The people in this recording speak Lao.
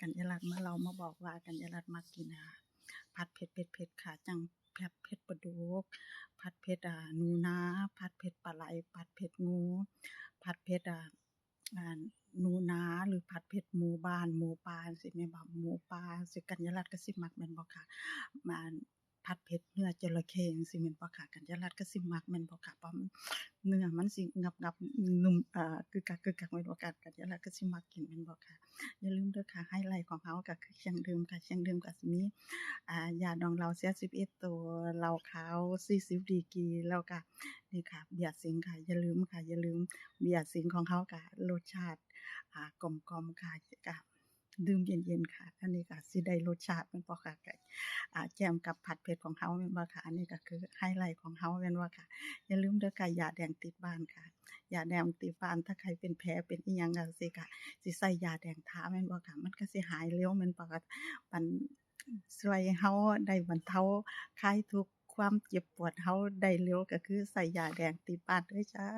ກັນຍາລັດມາເລົ່າມາບອກວ່າ ກັນຍາລັດມັກກິນ ອ່າ ຜັດເຜັດເຜັດໆ ຄ່ະ ຈັ່ງຜັດເຜັດປາດຸກ ຜັດເຜັດ ອ່າ ໜູນາ ຜັດເຜັດປາໄຫຼ ຜັດເຜັດງູ ຜັດເຜັດ ອ່າ ອ່າ ໜູນາ ຫຼື ຜັດເຜັດໝູບ້ານ ໝູປ່າ ຈັ່ງຊີ້ແມ່ນບໍ່? ໝູປ່າ ຈັ່ງຊີ້ ກັນຍາລັດກໍຊິມັກແມ່ນບໍ່ຄະ? ອ່າ ຜັດເຜັດເນື້ອຈໍລະເຂ ຈັ່ງຊີ້ແມ່ນບໍ່ຄະ? ກັນຍາລັດກໍຊິມັກແມ່ນບໍ່ຄະ? ເພາະເນື້ອມັນຊິຫງັບໆ ນຸ່ມ ອ່າ ກຶກກັກໆ ແມ່ນບໍ່ຄະ? ກັນຍາລັດກໍຊິມັກກິນແມ່ນບໍ່ຄະ? ຢ່າລືມເດີຄ່ະ ໄຮໄລຂອງເຮົາກໍຄືເຄື່ອງດື່ມຄ່ະ ເຄື່ອງດື່ມກໍຊິມີ ອ່າ ຢາດອງເຫຼົ້າ ສີ່ສິບເອັດ ໂຕ ເຫຼົ້າຂາວ ສີ່ສິບ ດີກຣີ ແລ້ວກໍ ນີ້ຄ່ະ ເບຍສິງຄ່ະ ຢ່າລືມຄ່ະ ຢ່າລືມ ເບຍສິງຂອງເຮົາກໍລົດຊາດ ອ່າ ກົມກ່ອມຄ່ະ ກໍດື່ມເຢັນໆ ຄ່ະ ອັນນີ້ກໍຊິໄດ້ລົດຊາດແມ່ນບໍ່ຄະ? ກໍ ອ່າ ແຈ່ມກັບຜັດເຜັດຂອງເຮົາແມ່ນບໍ່ຄະ? ອັນນີ້ກໍຄືໄຮໄລຂອງເຮົາແມ່ນບໍ່ຄະ? ຢ່າລືມເດີຄ່ະ ຢາແດງຕິດບ້ານຄ່ະ ຢາແດງຕິດບ້ານ ຖ້າໃຜເປັນແຜເປັນອີ່ຫຍັງຈັ່ງຊີ້ກະຊິໃສ່ຢາແດງທາແມ່ນບໍ່ຄະ? ມັນກໍຊິຫາຍເລັວແມ່ນບໍ່ຄະ? ມັນຊ່ວຍເຮົາໄດ້ບັນເທົາຄາຍທຸກຄວາມເຈັບປວດເຮົາໄດ້ເລັວ ກໍຄືໃສ່ຢາແດງຕິດບ້ານເດີຈ້າ.